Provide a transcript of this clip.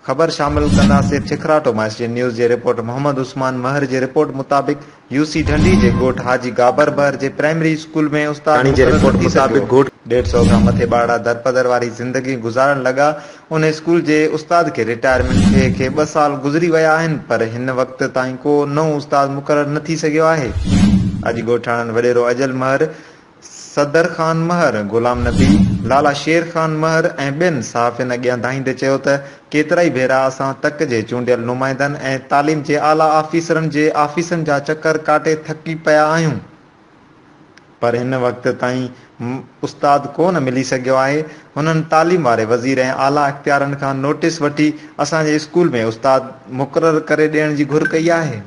خبر شامل ڪنداسين ٺڪراٽو مان ايس جي نيوز جي رپورٽ محمد عثمان مهر جي رپورٽ مطابق يو سي ڍنڍي جي ڳوٺ حاجي گابر بهر جي پرائمري اسڪول ۾ استاد راڻي جي مقرر نه رپورٽ ٿي مطابق سگهيو. گهوٽ. ڏيڍ سئو کان مٿي ٻارڙا درپدر واري زندگي گذارڻ لڳا. ان اسڪول جي استاد کي رٽائرمينٽ ٿئي کي ٻه سال گذري ويا آهن پر هن وقت تائين ڪو نئون استاد مقرر نه ٿي سگهيو آهي. اڄ ڳوٺاڻن وڏيرو اجل مهر، صدر خان مهر، غلام نبي، لالا شير خان مهر ۽ ٻين صحافين اڳيان دانهيندي چيو ته ڪيترائي ڀيرا اسان تڪ جي چونڊيل نمائندن ۽ تعليم جي اعليٰ آفيسرن جي آفيسن جا چڪر ڪاٽي ٿڪي پيا آهيون پر هن وقت تائين استاد ڪو نه ملي سگهيو آهي، هنن تعليم واري وزير ۽ اعليٰ اختيارن کان نوٽيس وٺي اسان جي اسڪول ۾ استاد مقرر ڪري ڏيڻ جي گهر ڪئي آهي.